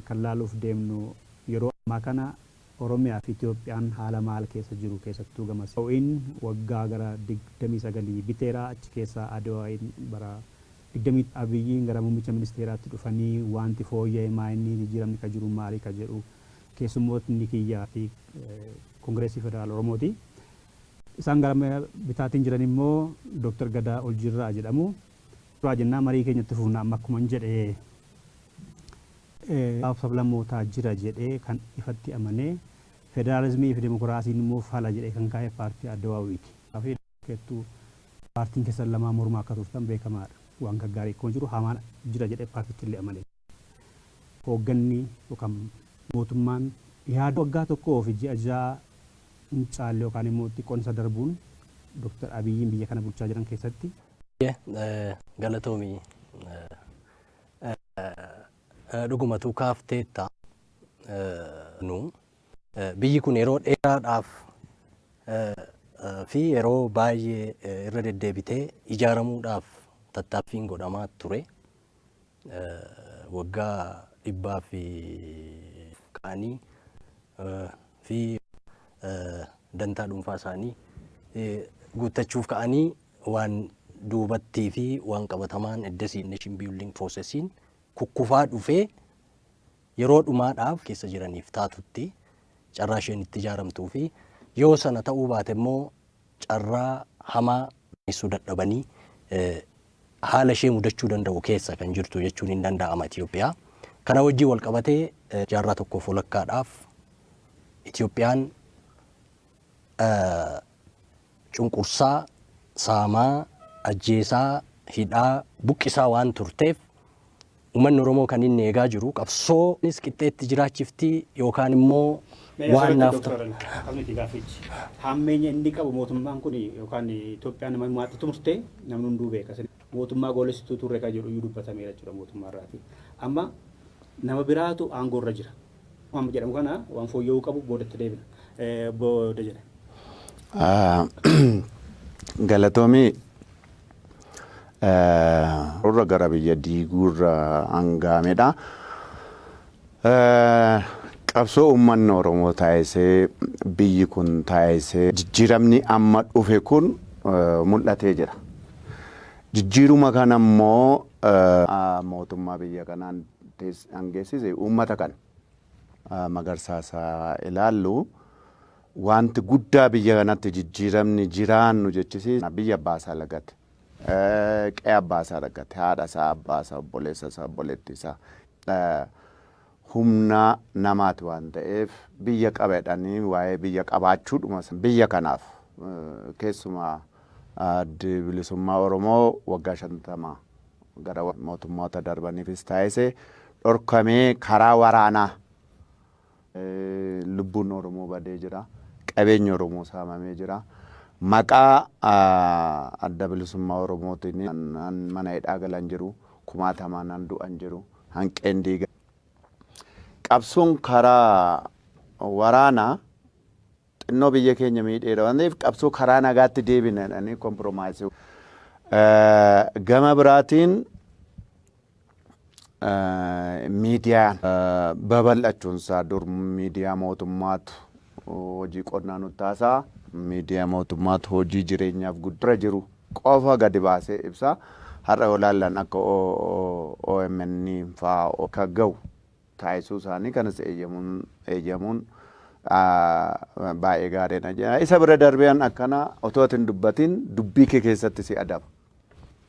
Kan laaluuf deemnu yeroo ammaa kana Oromiyaa fi Itoophiyaan haala maal keessa jiru, keessattuu gama ADWUIn waggaa gara 29 biteera. Achi keessaa ADWUIn bara 20 Abiyyiin gara muummicha ministeeraatti dhufanii wanti fooyya'e maa, inni jijjiiramni ka jiru maali ka jedhu keessummootni kiyyaa fi Kongireesii Federaal Oromooti. Isaan gara bitaatiin jiran immoo Dr. Gadaa Oljirraa jedhamu. Duraa jennaa marii keenyatti fufna. Amma akkuma jedhee sablammootaa jira jedhee kan ifatti amanee, federaalizimii fi demokiraasiin immoo fala jedhee kan kaa'e paartii ADWUIti. Fi keettuu paartiin keessan lamaa mormaa akka turtan beekamaadha. Waan gaggaarii akkuma jiru hamaan jira jedhee paartichi illee amane. Hoogganni yookaan mootummaan yaada waggaa 1 fi ji'a 6 hin caalle yookaan immoo xiqqoon isa darbuun Dr. Abiyyiin biyya kana bulchaa jiran keessatti. Galatoomii, dhugumatu kaafteetta. Nu biyyi kun yeroo dheeraadhaaf fi yeroo baay'ee irra deddeebitee ijaaramuudhaaf tattaaffiin godhamaa ture. Waggaa dhibbaa fi ka'anii fi dantaa dhuunfaa isaanii guuttachuuf ka'anii waan duubattii fi waan qabatamaan eddasii nation building processiin kukkufaa dhufee yeroo dhumaadhaaf keessa jiraniif taatutti carraa isheen itti ijaaramtuu fi yoo sana ta'uu baate immoo carraa hamaa ibsuu dadhabanii haala ishee mudachuu danda'u keessa kan jirtu jechuun hin danda'ama Itoophiyaa. Kana wajjin wal qabatee jaarraa tokkoof walakkaadhaaf Itoophiyaan cunqursaa, saamaa, ajjeesaa, hidhaa, buqqisaa waan turteef uummanni Oromoo kan inni eegaa jiru qabsoonis qixxeetti jiraachifti yookaan immoo waan naaf ta'u. Akkasumatti gaaffichi. Hammeenya inni qabu mootummaan kun yookaan Itoophiyaan nama maatti turte namni hunduu beeka. Mootummaa goolessituu turre kan jedhu iyyuu dubbatameera jechuudha mootummaa irraati. Amma nama biraatu aangoo irra jira. Amma jedhamu kana waan fooyya'uu qabu boodatti deebina. Booda jedha. Galatoomii, irra gara biyya diiguurra hangaamedha. Qabsoo uummanni Oromoo taasisee, biyyi kun taasisee, jijjiiramni amma dhufe kun mul'atee jira. Jijjiiruma kana immoo mootummaa biyya kanaan hangeessise uummata kana. Magarsaasaa ilaallu, wanti guddaa biyya kanatti jijjiiramni jiraannu jechisiisa biyya abbaasaa lagate. Qe'ee abbaasaa lagate, haadha isaa, abbaa isaa, obboleessa isaa, obboleettii isaa, humna namaati waan ta'eef biyya qabedhanii waa'ee biyya qabaachuudhuma biyya kanaaf keessumaa Addi Bilisummaa Oromoo waggaa 50 gara mootummoota darbaniifis taasise dhorkamee karaa waraanaa lubbuun Oromoo badee jira. Qabeenyi Oromoo saamamee jira. Maqaa Adda Bilisummaa Oromootiin mana hidhaa galan jiru. Kumaatamaan han du'an jiru. Hanqeen diiga. Qabsoon karaa waraanaa xinnoo biyya keenya miidheera waan ta'eef qabsoo karaa nagaatti deebina jedhanii compromise. Gama biraatiin miidiyaan babal'achuunsaa, dur miidiyaa mootummaatu hojii qonnaa nutti taasaa, miidiyaa mootummaatu hojii jireenyaaf guddira jiru qofa gadi baasee ibsa. Har'a yoo ilaallan akka OMN fa'aa akka gahu taasisuu isaanii kanas eeyyamuun baay'ee gaariidha. Isa bira darbeen akkana otoo ati hin dubbatin dubbii kee keessatti si adaba.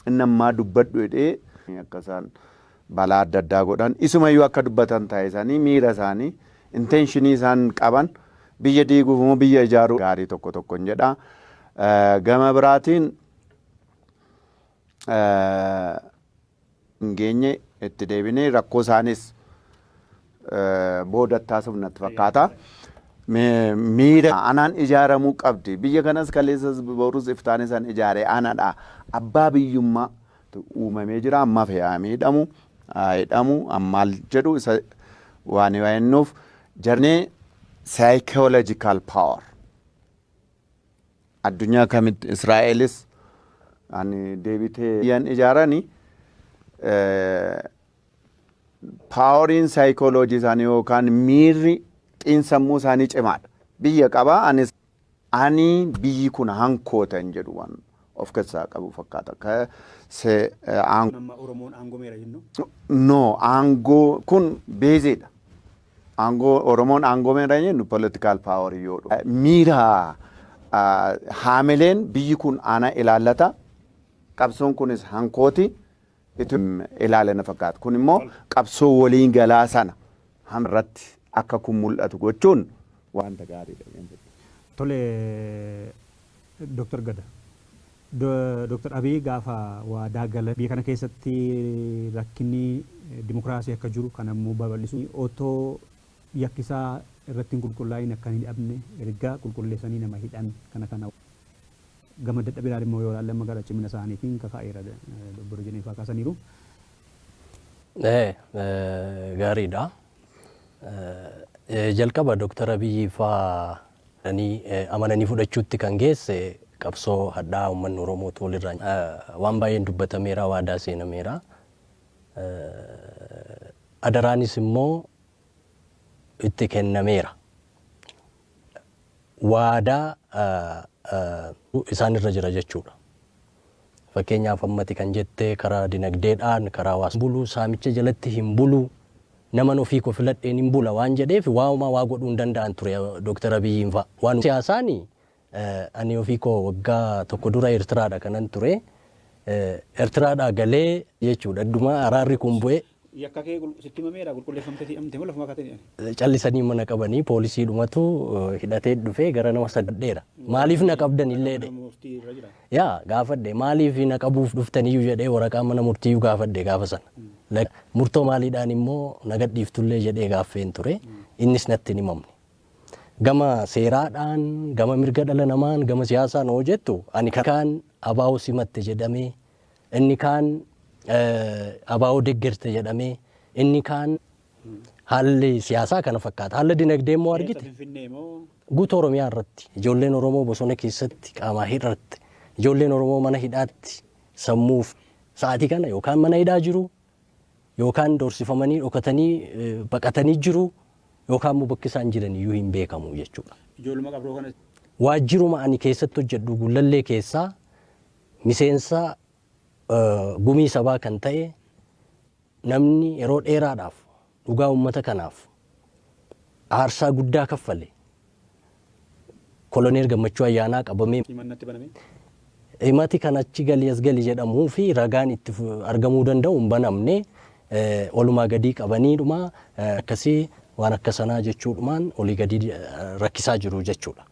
Inni ammaa dubbadhu jedhee akka isaan balaa adda addaa godhan, isumayyuu akka dubbatan taasisanii, miira isaanii, intention isaan qaban biyya diiguuf immoo biyya ijaaruu gaarii tokko tokko hin jedha. Gama biraatiin hin geenye itti deebinee rakkoo isaanis booda taasisuuf natti fakkaata. Miira anaan ijaaramuu qabdi. Biyya kanas kaleessas borus iftaan isaan ijaare anadha. Abbaa biyyummaa uumamee jira. Amma fe'aa miidhamu, hidhamu, ammaal jedhu isa waan waa'innuuf jarnee psychological power. Addunyaa kamitti Israa'elis ani deebitee biyyan ijaarani Poweriin saayikooloojii isaanii yookaan miirri xiinsammuu isaanii cimaadha. Biyya qabaa, anis ani biyyi kun hankootan jedhu waan of keessaa qabu fakkaata. Amma Oromoon aangomeera jennu. No, aangoo kun beezeedha. Aangoo Oromoon aangomeera jennu political power yoo dhufu. Miira haamileen biyyi kun ana ilaallata. Qabsoon kunis hankooti. Itti ilaalana fakkaata. Kun immoo qabsoo waliin galaa sana irratti akka kun mul'atu gochuun wanta gaariidha. Tole, Dooktar Gada. Dooktar Abiy gaafa waadaa galan biyya kana keessatti rakkinni dimokiraasii akka jiru kan ammoo babal'isu otoo yakkisaa irratti hin qulqullaa'in akka hin hidhamne erga qulqulleessanii nama hidhan kana gama dadhabinaan immoo yoo ilaalle amma gara cimina isaaniitiin kakaa'eera Obbo Dajanee fa'aa kaasaniiru. Gaariidha. Jalqaba Dooktar Abiyyi fa'aa amananii fudhachuutti kan geesse qabsoo hadhaa uummanni Oromootu walirraa waan baay'een dubbatameera, waadaa seenameera. Adaraanis immoo itti kennameera. Waadaa isaanirra jira jechuudha. Fakkeenyaaf, ammati kan jette karaa dinagdeedhaan, karaa hawaasa buluu, saamicha jalatti hin bulu, naman ofii koo filadheen hin bula waan jedheef waa'uma waa godhuu hin danda'an ture Dooktar Abiyyiin fa'a. Waan siyaasaani ani ofii koo waggaa tokko dura Eertiraadha kanan ture. Eertiraadhaa galee jechuudha. Adduma araarri kun bu'e. Yakka kee sitti himameera, qulqulleeffamtee hidhamte moo lafuma kaatee? Callisanii mana qabanii poolisiidhumatu hidhatee dhufee gara nama saddeera. Maaliif na qabdan illee dhe. Murtii irra jira. Yaa, gaafadhe, maaliif na qabuuf dhuftaniyyuu jedhee waraqaa mana murtiiyyuu gaafadhe gaafa sana. Murtoo maaliidhaan immoo na gadhiiftullee jedhee gaaffeen ture. Innis natti hin himamne. Gama seeraadhaan, gama mirga dhala namaan, gama siyaasaan hoo jettu, ani kaan ABO simatte jedhamee, inni kaan ABO deggerte jedhamee, inni kaan haalli siyaasaa kana fakkaata. Haala dinagdee immoo argite. Finfinnee moo? Guutuu Oromiyaa irratti ijoolleen Oromoo bosona keessatti qaamaa hidhatte, ijoolleen Oromoo mana hidhaatti sammuuf sa'aatii kana yookaan mana hidhaa jiru, yookaan doorsifamanii dhokatanii baqatanii jiru, yookaan immoo bakki isaan jiran iyyuu hin beekamu jechuudha. Ijoolluma qabroo kana. Waajjiruma ani keessatti hojjedhu Gullallee keessaa miseensa gumii sabaa kan ta'e, namni yeroo dheeraadhaaf dhugaa uummata kanaaf aarsaa guddaa kaffale, Koloneel Gammachuu Ayyaanaa qabamee Himannatti baname. Himati kan achi gali as gali jedhamuu fi ragaan itti argamuu danda'u hin banamne, olumaa gadii qabaniidhuma akkasii waan akka sanaa jechuudhumaan olii gadii rakkisaa jiru jechuudha.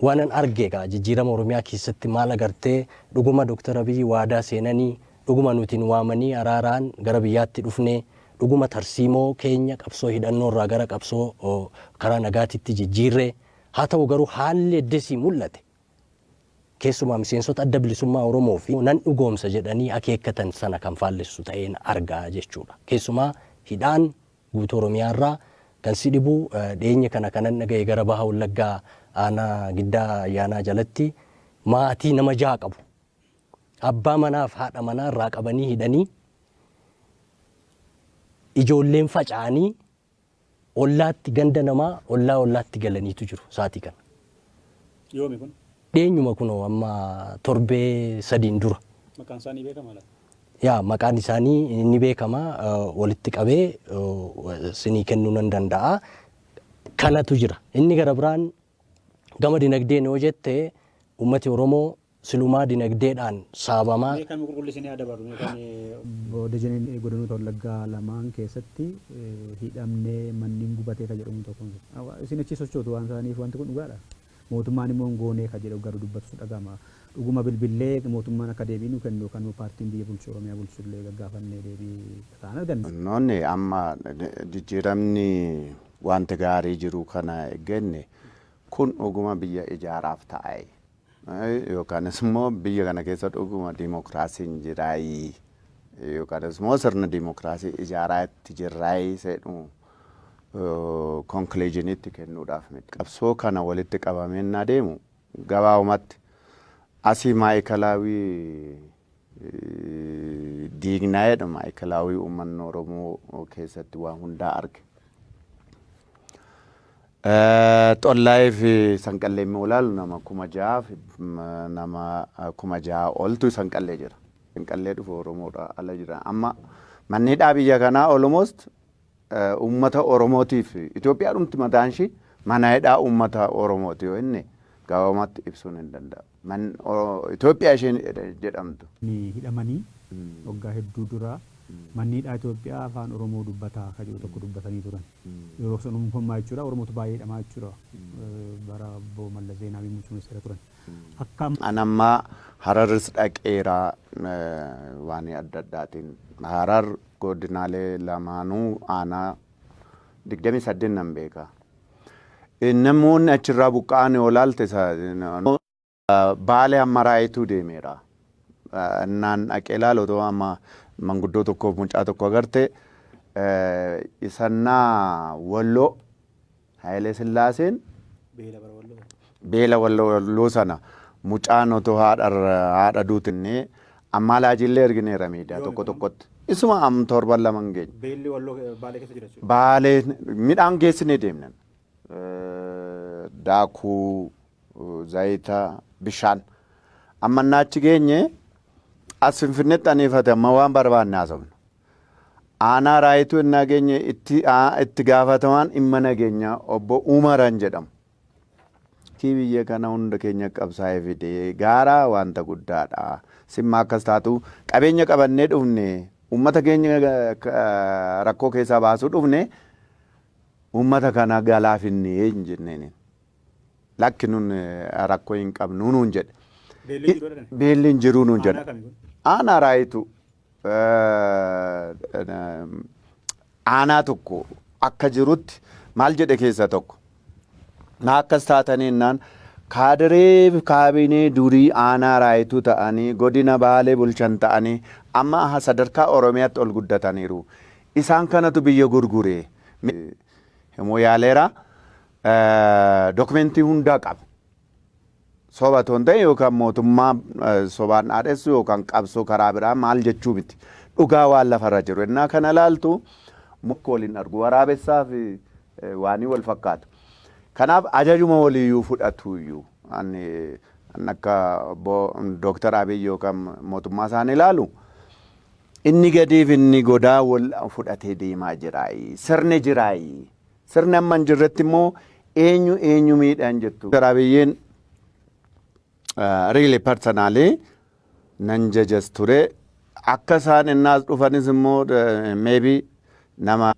Waanan arge egaa jijjiirama Oromiyaa keessatti maal agartee, dhuguma Dooktar Abiyyi waadaa seenanii, dhuguma nuti nu waamanii araaraan gara biyyaatti dhufne, dhuguma tarsiimoo keenya qabsoo hidhannoo irraa gara qabsoo karaa nagaatitti jijjiirre. Haa ta'u garuu, haalli eddesii mul'ate keessumaa miseensota Adda Bilisummaa Oromoo fi nan dhugoomsa jedhanii akeekkatan sana kan faallessu ta'een argaa jechuudha. Keessumaa hidhaan guutuu Oromiyaa irraa kan si dhibu, dhiyeenya kana kanan dhaga'e, gara Baha Wallaggaa aanaa Giddaa Ayyaanaa jalatti maatii nama ja'a qabu. Abbaa manaaf haadha manaa irraa qabanii hidhanii, ijoolleen faca'anii ollaatti ganda namaa ollaa ollaatti galaniitu jiru sa'aatii kana. Yoomi kun? Dhiyeenyuma kunoo amma torbee 3n dura. Maqaan isaanii beekama laata? Yaa, maqaan isaanii ni beekama, walitti qabee sinii kennuu nan danda'a. Kanatu jira. Inni gara biraan gama dinagdeen yoo jette, uummati Oromoo silumaa dinagdeedhaan saabamaa. Mee kan qulqullisinee haa dabarru. Mee kan Dajaneen godinoota Wallaggaa lamaan keessatti hidhamnee manneen gubatee ka jedhamu tokko. Isin achi sochootu waan isaaniif wanti kun dhugaadha. Mootummaan immoo hin goonee ka jedhu garuu dubbatu dhagama. Dhuguma bilbillee mootummaan akka deebii nu kennu kan paartiin biyya bulchu, Oromiyaa bulchu illee gaggaafannee deebii ta'an arganne. Noonni amma jijjiiramni wanta gaarii jiru kana eeggenne kun dhuguma biyya ijaaraaf ta'e yookaanis immoo biyya kana keessa dhuguma diimokiraasiin jiraayii yookaanis immoo sirna diimokiraasii ijaaraa itti jirraayii seedhu conclusionitti kennuudhaaf miti. Qabsoo kana walitti qabameen adeemu gabaabumatti asii maayikalaawii Diignaa jedhu maayikalaawii uummanni Oromoo keessatti waan hundaa arge. Xollaayee fi Sanqallee immoo ilaalu nama 6,000 nama 6,000 oltu Sanqallee jira. Sanqallee dhufu Oromoodha ala jira. Amma manni hidhaa biyya kanaa almost uummata Oromootiif, Itoophiyaa dhumti mataan ishii mana hidhaa uummata Oromooti yoo inni gabaabumatti ibsuun hin danda'amu. Man Itoophiyaa isheen jedhamtu. Ni hidhamanii waggaa hedduu dura manni hidhaa Itoophiyaa afaan Oromoo dubbataa kan jedhu tokko dubbatanii turan. Yeroo sun umfammaa jechuudha, Oromootu baay'ee hidhamaa jechuudha. Bara obbo Mallas Zeenaawii muummicha ministeera turan. Akka An amma Hararis dhaqeera waan adda addaatiin. Harar godinaalee lamaanuu aanaa 28 nan beeka. Namoonni achirraa buqqa'an yoo laalte, Baalee hamma Raayituu deemeera. Innaan dhaqee ilaalu, otoo amma manguddoo tokkoof mucaa tokko agarte, isannaa Walloo Hayilee Sillaaseen beela Walloo sana mucaan otoo haadha duutinnee ammaa laajillee ergineera miidiyaa tokko tokkotti. Isuma am torban 2 hin geenye. Beelli Walloo Baalee keessa jira jechuudha. Baalee midhaan geessinee deemnan. Daakuu, zayita, bishaan. Amma innaa achi geenye, as Finfinneetti aniifate amma waan barbaanne haasofna. Aanaa Raayituu innaa geenye, itti gaafatamaan dhimma nageenyaa obbo Umaran jedhamu. Kii biyya kana hunda keenya qabsaa'ee fide gaara wanta guddaadha. Simma akkas taatu qabeenya qabannee dhufne, uummata keenya rakkoo keessaa baasuu dhufne, uummata kana galaafinne hin jenneen. Lakki, nun rakkoo hin qabnu nuun jedhe. Beelli hin jiru nuun jedhe. Aanaa Raayituu. Aanaa tokko akka jirutti maal jedhe keessa tokko. Na akkas taatanii innaan, kaadiree kaabinee durii aanaa Raayituu ta'anii godina Baalee bulchan ta'anii amma sadarkaa Oromiyaatti ol guddataniiru. Isaan kanatu biyya gurgure. Himuu yaaleera. Dokumentii hundaa qaba. Soba otoo hin ta'in yookaan mootummaa sobaan dhaadhessu yookaan qabsoo karaa biraa maal jechuu miti. Dhugaa waan lafarra jiru. Innaa kana ilaaltu muka waliin argu. Waraabessaa fi waanii wal fakkaatu. Kanaaf ajajuma waliiyyuu fudhatu iyyuu. Ani akka Dooktar Abiy yookaan mootummaa isaan ilaalu, inni gadiif inni godaa wal fudhatee deemaa jiraayi. Sirni jiraayi. Sirni amma hin jirretti immoo eenyu eenyu miidhaan jettu. Dooktar Abiyyiin really personally nan jajas ture. Akka isaan innaas dhufanis immoo maybe nama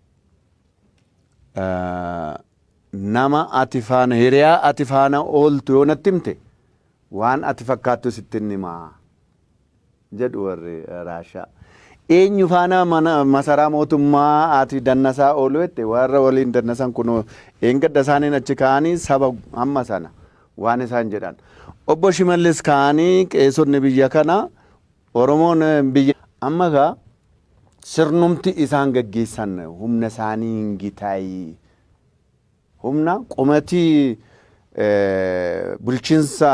ati faana, hiriyaa ati faana ooltu yoo natti himte, waan ati fakkaattu sitti himaa jedhu warri Raashaa. Eenyu faana mana masaraa mootummaa ati dannasaa oolu jette, warra waliin dannasan kun eengadda isaaniin achi ka'anii saba hamma sana waan isaan jedhan. Obbo Shimallis ka'anii qeesonni biyya kana Oromoon biyya amma gaa sirnumti isaan gaggeessan humna isaanii hin gitaayi. Humna qumatii bulchiinsa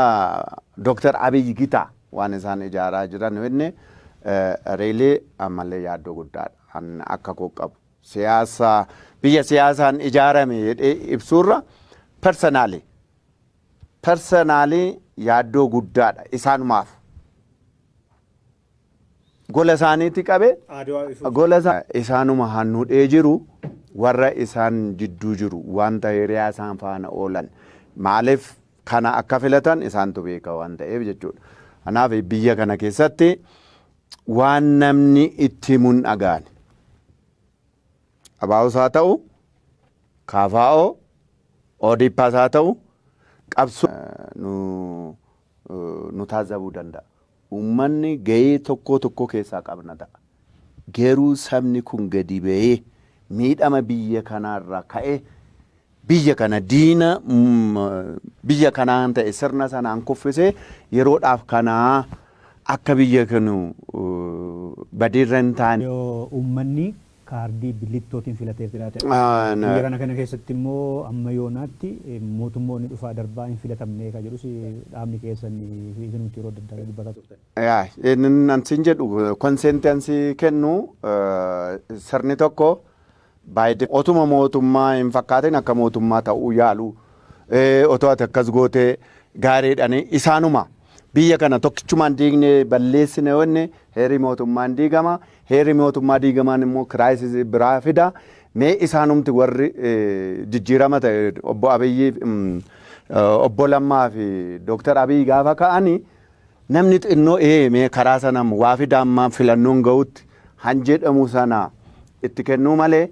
Dooktar Abiy gitaa waan isaan ijaaraa jiran jenne really ammallee yaaddoo guddaadha. An akka koo qabu. Siyaasa biyya siyaasaan ijaarame jedhee ibsuurra personally yaaddoo guddaadha isaanumaaf. Gola isaaniitti qabe gola isaanuma hannuudhee jiru, warra isaan jidduu jiru, wanta hiriyaa isaan faana oolan maaliif kana akka filatan isaantu beeka waan ta'eef jechuudha. Kanaaf biyya kana keessatti waan namni itti himuun dhaga'an. ABOs haa ta'u, KFO, ODPs haa ta'u, qabsoo nu taazabuu danda'a. Uummanni gahee tokko tokko keessaa qabna ta'a. Garuu sabni kun gadi ba'ee miidhama biyya kanaarraa ka'ee biyya kana diina biyya kanaan ta'e sirna sanaan kuffisee yeroodhaaf kanaa akka biyya kanu badiirra hin taane. Yoo uummanni Kaardii billittootiin filatee jiraate. Biyya kana keessatti immoo amma yoonaatti mootummoonni dhufaa darbaa hin filatamne kan jedhus dhaabni keessan fi isinumti yeroo adda addaa dubbataa turtan. Yaa, inni sin jedhu consent kennu sirni tokko baay'ee otuma mootummaa hin fakkaatin akka mootummaa ta'uu yaalu, otoo ati akkas gootee gaariidhaan isaanuma biyya kana tokkichumaan diigne balleessine wanne, heerri mootummaan diigama, heerri mootummaa diigamaan immoo crisis biraa fida. Mee isaanumti warri jijjiirama ta'e, obbo Abiyyi, obbo Lammaa fi Dooktar Abiyyi gaafa ka'anii, namni xinnoo mee karaa sana waa fida amma filannoon ga'utti han jedhamu sana itti kennuu malee,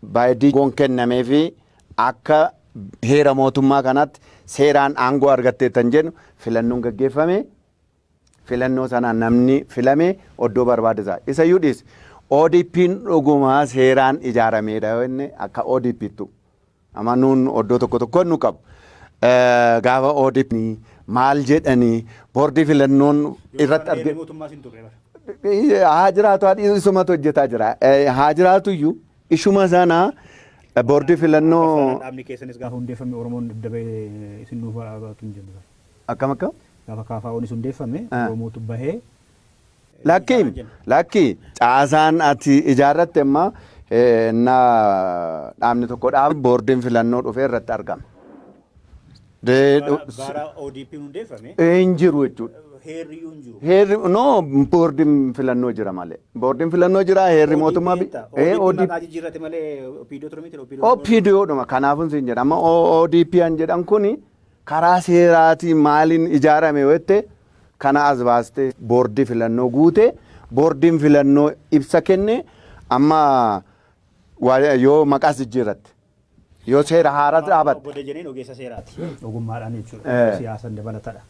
baay'ee goon kennamee fi akka heera mootummaa kanaatti seeraan aangoo argatteettan jedhu, filannoon gaggeeffame, filannoo sanaan namni filame oddoo barbaadisa. Isa iyyuu dhiis, ODP'n dhugumaa seeraan ijaarameedha yoo inni akka ODP'ttu amma nuun oddoo tokko tokko nu qabu. Gaafa ODP maal jedhanii boordii filannoon irratti arge. Mootummaa sin turre bara. Haa jiraatu, haa isumatu hojjetaa jira. Haa jiraatu iyyuu, ishuma sana boordii filannoo. Dhaabni keessanis gaafa hundeeffame Oromoon dabee isin nuuf hin jennu. Akkam akkam? Gaafa KFO'nis hundeeffame Oromootu bahee. Lakki, lakki, caasaan ati ijaarratte amma na dhaabni tokko dhaab boordiin filannoo dhufee irratti argama. Bara ODP hundeeffame. Hin jiru jechuudha. Heerri hin jiru. Heerri no, boordiin filannoo jira malee. Boordiin filannoo jira, heerri mootummaa. ODP maqaa jijjiirrate malee OPDO ture miti. OPDO dhuma kanaafun siin jedha. Amma ODP an jedhan kuni karaa seeraatiin maaliin ijaarame jette, kana as baastee boordii filannoo guute, boordiin filannoo ibsa kenne, amma yoo maqaas jijjiirratte, yoo seera haaraa dhaabatte. Obbo Dajaneen ogeessa seeraati. Ogummaadhaan jechuudha. Siyaasan dabalatadha.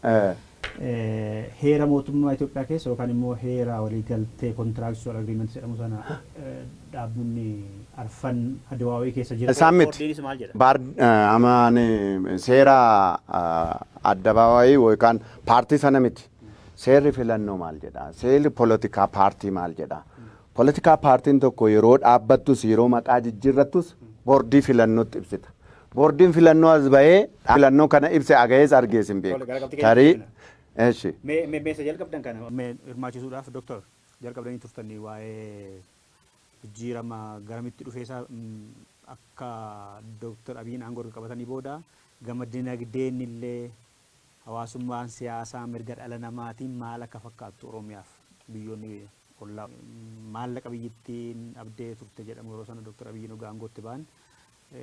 Heera mootummaa Itoophiyaa keessa yookaan immoo heera waliigaltee contractual agreement jedhamu sana dhaabbanni arfan Adawaawii keessa jira. Isaan miti. Boordiinis maal jedha? Baar amaan seera addabaawayii yookaan paartii sana miti. Seerri filannoo maal jedha? Seerri poolitikaa paartii maal jedha? Poolitikaa paartiin tokko yeroo dhaabbattus, yeroo maqaa jijjiirrattus boordii filannootti ibsita. Boordiin filannoo as bahee filannoo kana ibse agayees argees hin beeku. Tarii eeshi. Mee mee meesa jalqabdan kana mee hirmaachisuudhaaf, doktor, jalqabdanii turtanii waa'ee jijjiirama garamitti dhufeesaa, akka Dooktar Abiyyiin aangoo erga qabatanii booda gama dinagdeen illee, hawaasummaan, siyaasaa, mirga dhala namaatiin maal akka fakkaattu, Oromiyaaf biyyoonni ollaa maallaqa biyyittiin abdee turte jedhamu, yeroo sana Dooktar Abiyyiin hoggaa aangootti ba'an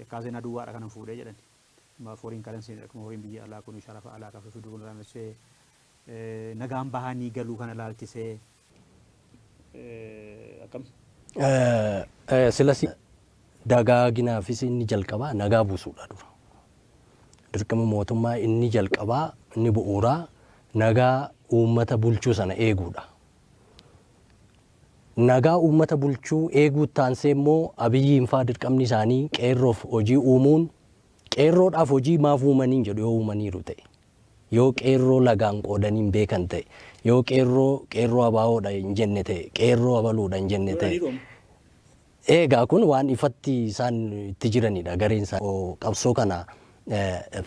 kaaseenaa duwwaadha kanan fuudhee jedhan. Foreign currency, akkuma horiin biyya alaa kun sharafa alaa kan fiduu kun ilaalchisee, nagaan bahanii galuu kana ilaalchisee akkam? Silas dagaaginaafis inni jalqabaa nagaa buusuudha dura. Dirqama mootummaa inni jalqabaa, inni bu'uuraa nagaa uummata bulchuu sana eeguudha. Nagaa uummata bulchuu eeguu taansee immoo Abiyyiin faa dirqamni isaanii qeerroof hojii uumuun, qeerroodhaaf hojii maaf uumaniin jedhu yoo uumaniiru ta'e, yoo qeerroo lagaan qoodanii hin beekan ta'e, yoo qeerroo qeerroo abaawoodha hin jenne ta'e, qeerroo abaluudha hin jenne ta'e. Eegaa kun waan ifatti isaan itti jiranidha gareen isaa. Qabsoo kana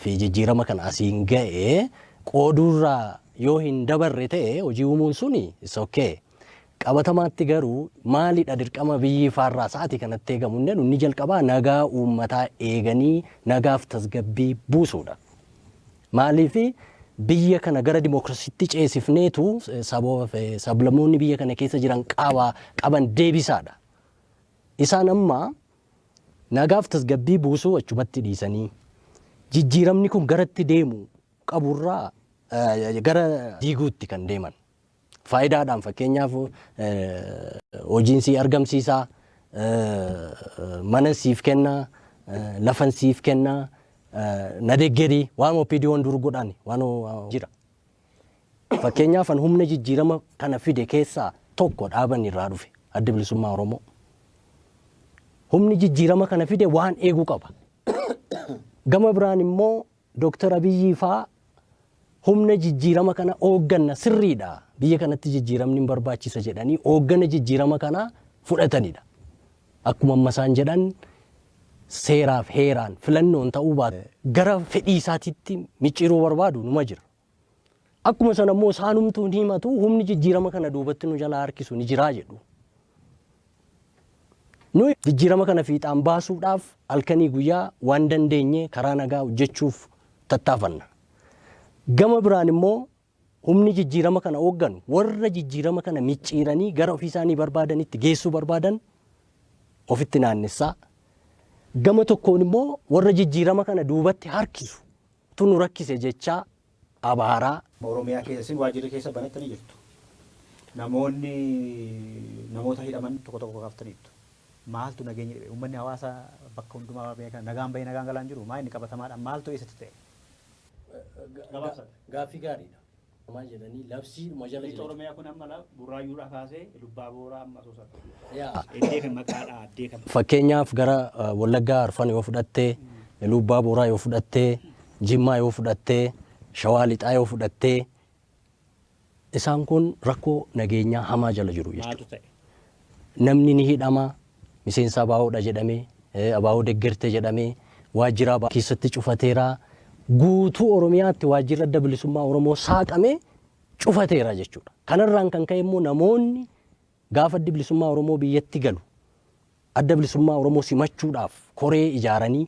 fi jijjiirama kana asiin ga'e qooduurraa yoo hin dabarre ta'e, hojii uumuun suni is okay. Qabatamaatti garuu maalidha dirqama biyyi faarraa sa'aatii kanatti eegamu inni jedhu, inni jalqabaa nagaa uummataa eeganii nagaaf tasgabbii buusuudha. Maaliif biyya kana gara dimookiraasiitti ceesifneetu sababa sablammoonni biyya kana keessa jiran qaba qaban deebisaadha. Isaan amma nagaaf tasgabbii buusuu achumatti dhiisanii jijjiiramni kun garatti deemu qaburraa gara diiguutti kan deeman. Faayidaadhaan fakkeenyaaf hojiin sii argamsiisaa, mana siif kennaa, lafan siif kennaa, na deeggarii waan OPDO'n dur godhan waan jira. Fakkeenyaaf an humna jijjiirama kana fide keessaa tokko dhaaban irraa dhufe, Adda Bilisummaa Oromoo. Humni jijjiirama kana fide waan eeguu qaba. Gama biraan immoo Dooktar Abiyyii faa humna jijjiirama kana hoogganna sirriidha. Biyya kanatti jijjiiramni hin barbaachisa jedhanii hooggana jijjiirama kana fudhatanidha. Akkuma amma isaan jedhan seeraaf heeraan filannoon ta'uu baatu gara fedhii isaatiitti micciiruu barbaadu numa jira. Akkuma sana immoo isaanumtuu ni himatu, humni jijjiirama kana duubatti nu jalaa harkisu ni jiraa jedhu. Nuyi jijjiirama kana fiixaan baasuudhaaf halkanii guyyaa waan dandeenye karaa nagaa hojjechuuf tattaafanna. Gama biraan immoo humni jijjiirama kana hoogganu warra jijjiirama kana micciiranii gara ofii isaanii barbaadanitti geessuu barbaadan ofitti naannessaa. Gama tokkoon immoo warra jijjiirama kana duubatti harkisu tu nu rakkise jechaa abaaraa. Oromiyaa keessa isin waajjirri keessa banattanii jirtu. Namoonni namoota hidhaman tokko tokko kaaftaniittu. Maaltu nageenya dhibe? Uummanni hawaasa bakka hundumaa beekan nagaan bahee nagaan galaan jiru. Maa inni qabatamaadhaan maaltu eessatti ta'e? Gabaabsatti. Gaaffii gaariidha. Maal jedhanii labsiidhuma jala Lixa jira. Oromiyaa kun amma Burraayyuudhaa kaasee Lubbaa Booraa amma Asoosaatti. Yaa. Eddee kan maqaadhaa addee kan. Fakkeenyaaf gara Wallaggaa Arfan yoo fudhatte, Lubbaa Booraa yoo fudhatte, Jimmaa yoo fudhatte, Shawaa Lixaa yoo fudhatte, isaan kun rakkoo nageenyaa hamaa jala jiru jechuudha. Maaltu ta'e? Namni ni hidhama, miseensa ABOdha jedhamee, ABO deggerte jedhamee, waajjira ABO keessatti cufateera. Guutuu Oromiyaatti waajjirri Adda Bilisummaa Oromoo saaqamee cufateera jechuudha. Kanarraan kan ka'e immoo namoonni gaafa Addi Bilisummaa Oromoo biyyatti galu Adda Bilisummaa Oromoo simachuudhaaf koree ijaaranii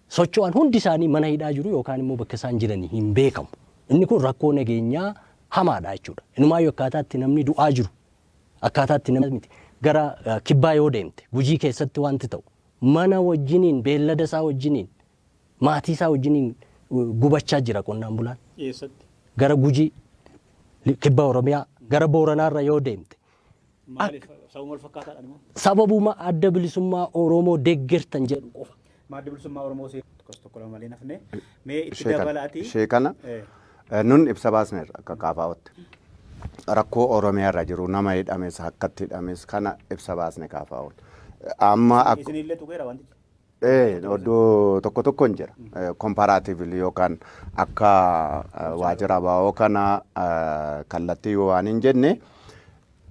socho'an hundi isaanii mana hidhaa jiru yookaan immoo bakka isaan jiranii hin beekamu. Inni kun rakkoo nageenyaa hamaadha jechuudha. Inumaayyuu akkaataa itti namni du'aa jiru, akkaataa itti namni miti. Gara kibbaa yoo deemte Gujii keessatti wanti ta'u mana wajjiniin, beellada isaa wajjiniin, maatii isaa wajjiniin gubachaa jira qonnaan bulaan. Eessatti? Gara Gujii, kibba Oromiyaa, gara Booranaarra yoo deemte. Maaliif sababuma wal fakkaataadhaan immoo? Sababuma Adda Bilisummaa Oromoo deeggartan jedhu qofa. Adda Bilisummaa Oromoo see tokkos tokko lama malee nafne. Mee itti Ishee kana, dabalaati. ishee kana nun ibsa baasneerra akka KFOtti. Rakkoo Oromiyaa irra jiru, nama hidhames akkatti hidhames kana ibsa baasne KFOtti. Amma akka Isinillee tuqeera wantichi. Iddoo tokko tokko hin jira. Comparatively yookaan akka waajjira ABO kana kallattii yoo waan hin jenne,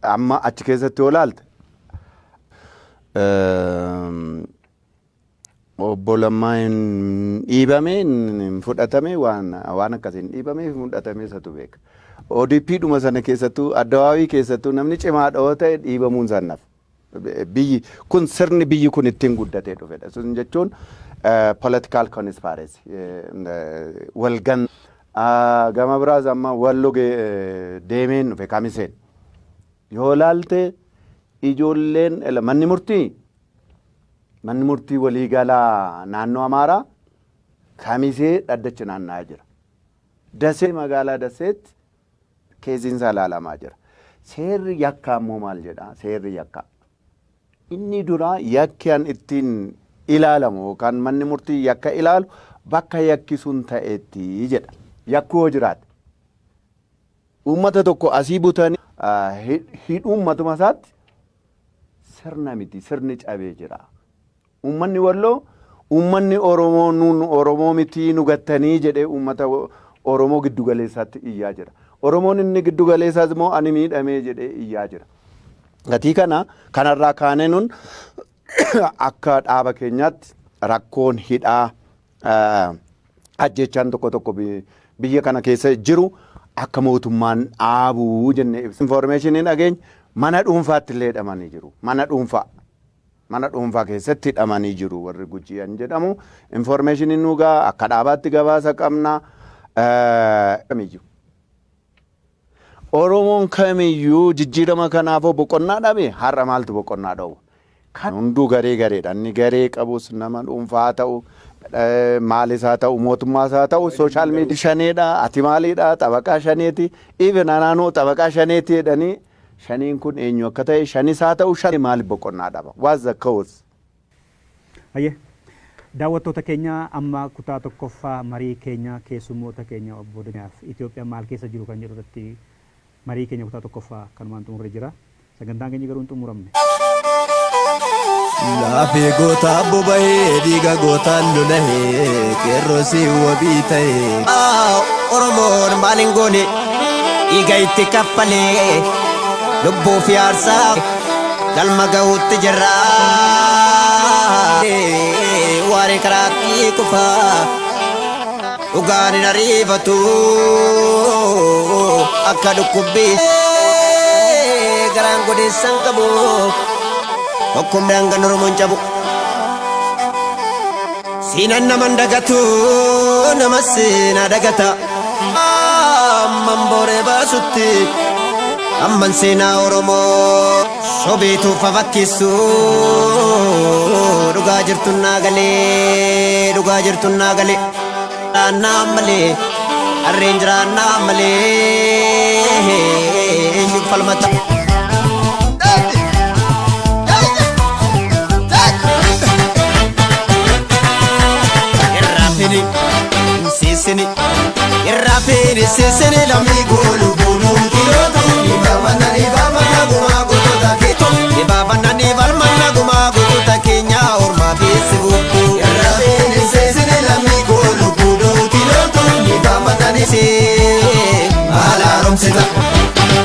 amma achi keessatti yoo ilaalte obbo Lammaa hin dhiibame, hin fudhatame, waan akkasii hin dhiibame hin fudhatame isatu beeka. ODP dhuma sana keessattuu, addawaawii keessattuu namni cimaa dhawoo ta'e dhiibamuun isaan nafa. Biyyi kun sirni biyyi kun ittiin guddatee dhufedha. Sun jechuun political conspiracy walgan gama biraas amma wallo deemeen dhufe Kamiseen. Yoo ilaalte ijoolleen manni murtii waliigalaa naannoo Amaaraa Kamisee dhaddacha naanna'aa jira. Dasee, magaalaa Daseetti keesiin isaa ilaalamaa jira. Seerri yakkaa immoo maal jedhaa? Seerri yakkaa. Inni duraa yakki an ittiin ilaalamu yookaan manni murtii yakka ilaalu bakka yakki sun ta'etti jedha. Yakku yoo jiraate. Uummata tokko asii butanii hidhuun matuma isaatti sirna miti, sirni cabee jira. Uummanni Walloo uummanni Oromoo nuun Oromoo miti nu gattanii jedhee uummata Oromoo giddu galeessaatti iyyaa jira. Oromoon inni giddu galeessaas immoo ani miidhamee jedhee iyyaa jira. Gatii kana kanarraa kaanee nun akka dhaaba keenyaatti rakkoon hidhaa, ajjechaan tokko tokko biyya kana keessa jiru akka mootummaan dhaabuu jennee ibsa. Informationiin dhageenya mana dhuunfaatti illee hidhamanii jiru. Mana dhuunfaa. Mana dhuunfaa keessatti hidhamanii jiru warri Gujiyan jedhamu. Informationiin nu gaa akka dhaabaatti gabaasa qabna. Kamiyyuu. Oromoon kamiyyuu jijjiirama kanaafoo boqonnaa dhabe, har'a maaltu boqonnaa dhowwa? Kan hunduu garee gareedha. Inni garee qabus, nama dhuunfaa haa ta'u, maalis haa ta'u, mootummaas haa ta'u, social media shaneedha, ati maaliidha, xabaqaa shaneeti, even anaanoo xabaqaa shaneeti jedhanii, shaniin kun eenyu akka ta'e, shanis haa ta'u shan maaliif boqonnaa dhaba? What's the cause? Hayyee. Daawwattoota keenya, amma kutaa tokkoffaa marii keenya keessummoota keenya obbo Daniyaaf Itoophiyaan maal keessa jiru kan jedhu irratti marii keenya kutaa tokkoffaa kanumaan xumurre jira. Sagantaan keenya garuu hin xumuramne. Laafee gootaa boba'ee, dhiiga gootaan lolahee, qeerroo si wabii ta'ee. Oromoon maal hin goone, dhiiga itti kaffalee, lubbuu fi aarsaa. Galma ga'uutti jirra. Waaree karaatti kufaa. Dhugaan hin ariifatu akka dhukkubbii. Garaan godeessan qabu. Tokkummaan kan Oromoon cabu. Siinan naman dagatu nama seenaa dagata. Amman booree baasutti amman seenaa Oromoo sobeetu fafakkisu. Dhugaa jirtu naa galee, dhugaa jirtu naa galee. Jiraannaa malee, harreen jiraannaa malee, eenyu falmata. Irraafini siisini, irraafini siisini lammii goolu gooluu kilootu. Ni baafana gumaa gootota keetu. Ni baafana ni falmana gumaa gootota keenya ormaa fi sibuutu. Irraafini siisini lammii goolu gooluu kilootu. Ni baafana ni maal haaromsita.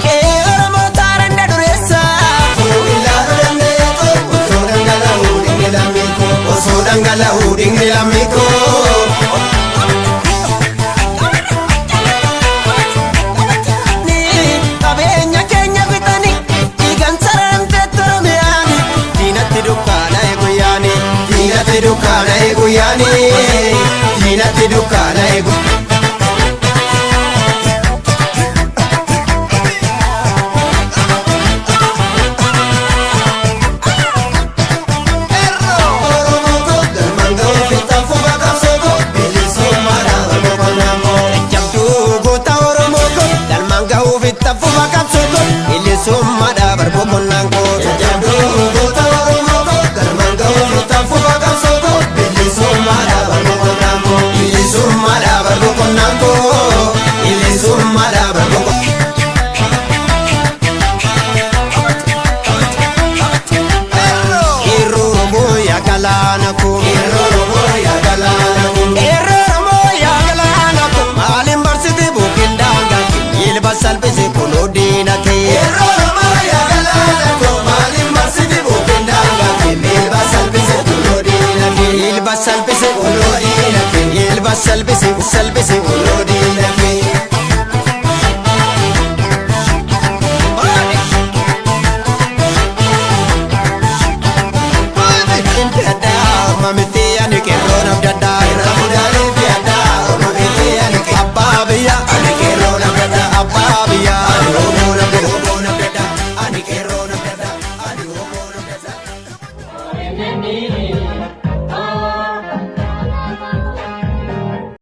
Qe'ee Oromoo taaranda dureessa. Ilaaluu dandeetu osoo dhangala'uu dhingee lammii koo. Osoo dhangala'uu dhingee lammii koo. Qabeenya keenya fixanii dhiigan sararantee Oromiyaani. Diinatti dukkaana eeguyyaani. Diinatti dukkaana eeguyyaani. Diinatti dukkaana eegu. Jabduu goota Oromoo koo galmaan ga'uuf itti fufa qabsoo koo bilisummaadhaa barboqonnaan koo. Jabduu goota Oromoo koo galmaan ga'uuf itti fufa qabsoo koo bilisummaadhaa barboqonnaan koo. Bilisummaadhaa barboqonnaan koo. Bilisummaadhaa barboqonnaan. Qeerroo Oromoo yaa galaana koo. Qeerroo Oromoo yaa galaana koo. Qeerroo Oromoo yaa galaana koo. Maaliin barsiti buukin daangaa kee. Ilba salphise kunoo diina kee. Qeerroo Oromoo yaa galaana koo. Maaliin barsiti buukin daangaa kee. Ilba salphise kunoo diina kee. Ilba salphise kunoo diina kee. Ilba salphise salphise kunoo diina kee.